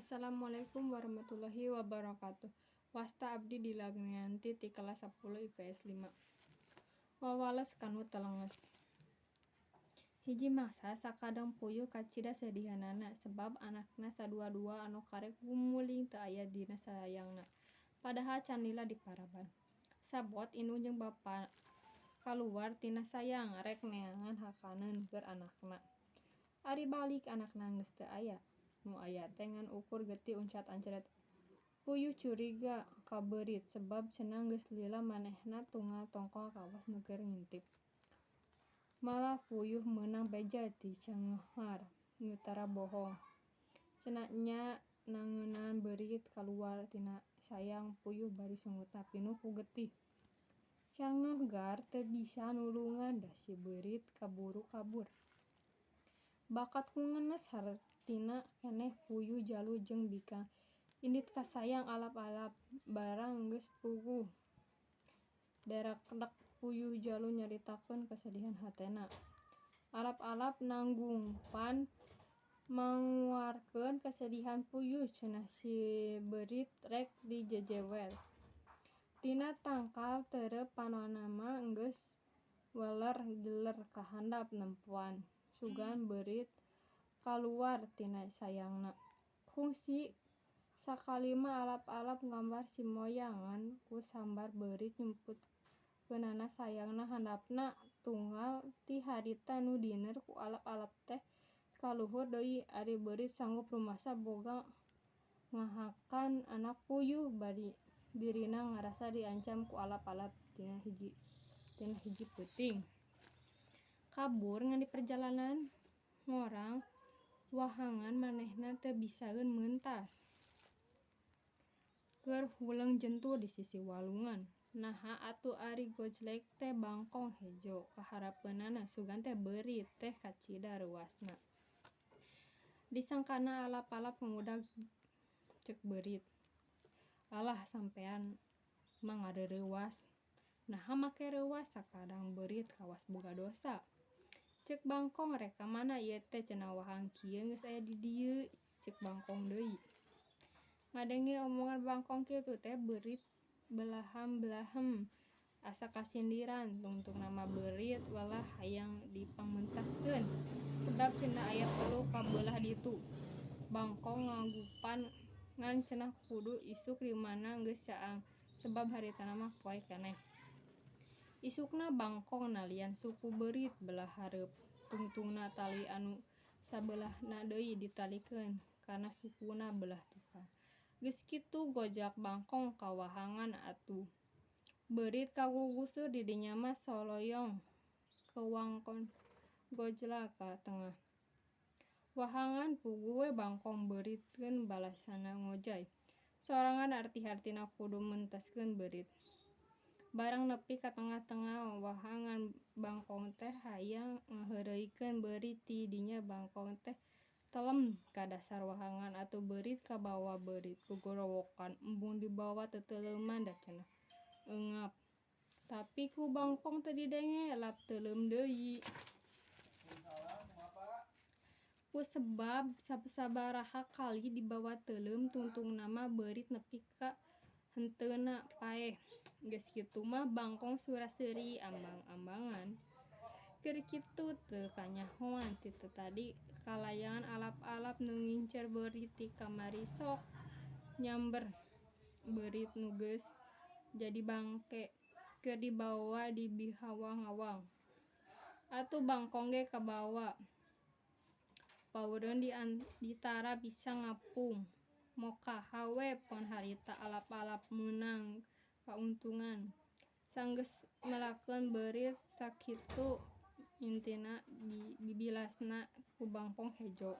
Assalamualaikum warahmatullahi wabarakatuh. Wasta abdi Dilagnianti ti kelas 10 IPS 5. Wawales kanu telenges. Hiji mangsa sakadeng puyuh kacida sedihanana sebab anakna sadua-dua anu karek gumuling teu aya dina sayangna, padahal can lila diparaban. Sabot indung jeung bapa kaluar tina sayang rek neangan hakaneun keur anakna. Ari balik anakna geus teu aya, nu aya teh ngan ukur getih uncat-ancret. Puyuh curiga ka beurit sebab cenah geus lila manehna tunggal tongkol kawas nu keur ngintip. Malah puyuh meunang beja ti Canghar nu tara bohong. Cenah nya nangeunan beurit kaluar tina sayang puyuh bari sungutna pinuh ku getih. Cangehgar teu bisa nulungan da si beurit kaburu kabur. Bakat ku ngenes hartina keneh puyuh jalu jeung bikang indit ka sayang alap-alap barang geus puguh. Darekdek puyuh jalu nyaritakeun kasedihan hatena. Alap-alap nanggupan manguarkeun kasedihan puyuh cenah si beurit rek dijejewer. Tina tangkal tereup panonna mah geus weler giler ka handap nempoan sugan beurit kaluar tina sayangna. Kungsi sakali mah alap-alap ngambar si moyang ngan ku sambar beurit nyumputkeunana sayangna handapna tunggal ti harita nu diner ku alap-alap teh ka luhur deui ari beurit sanggup rumasa boga ngahakan anak puyuh bari dirina ngarasa diancam ku alap-alap tina hiji peuting. Kabur ngan di perjalanan ngorang wahangan manehna teu bisaeun meuntas. Keur huleng jentul di sisi walungan. Naha atuh ari gojlek teh bangkong hejo kaharapeunana sugan teh beurit teh kacida reuasna. Disangkana alap-alap ngudag ceuk beurit. Alah sampean mah ngareurewas. Naha make reuwas sakadang beurit kawas boga dosa. Ceuk bangkong rek ka mana ieu teh cenah wahang kieu geus aya di dieu ceuk bangkong deui. Ngadenge omongan bangkong kitu teh beurit belaham-belahem asa kasindiran tungtungna mah beurit welah hayang dipangmentaskeun sebab cenah aya perlu ka beulah ditu. Bangkong ngagupan ngan cenah kudu isuk riumana geus caang sebab haritana mah poek keneh. Isukna bangkong nalian suku beurit belah hareup tungtungna tali anu sabeulahna deui ditalikeun kana sukuna belah tukang. Geus kitu gojlak bangkong ka wahangan atuh beurit kagugusur di dinya mah soloyong kewangkon gojlak ka tengah wahangan puguh we bangkong beuritkeun balasana ngojay. Sorangan arti-hartina kudu mentaskeun beurit. Barang nepi ka tengah-tengah wahangan bangkong teh hayang ngaheureuykeun beurit ti dinya bangkong teh telem ka dasar wahangan atuh beurit kabawa beurit gogorowokan embung dibawa teteleuman da cenah eungap. Tapi ku bangkong teu didenge lap teuleum deui. Ku sebab sabaraha kali dibawa teuleum tungtungna mah beurit nepi ka henteuna paeh. Geus kitu mah bangkong sura-seuri ambang-ambangan. Keur kitu teu kanyahoan ti tatadi kalayangan alap-alap nu ngincer beurit ti kamari sok nyamber beurit nu geus jadi bangke keur dibawa dibihawang-awang. Atuh bangkong ge kabawa paureun ditara bisa ngapung. Mokaha we pon harita alap-alap meunang kauntungan. Sanggeus melakeun beurit sakitu intina bibilasna ku bangkong hejo.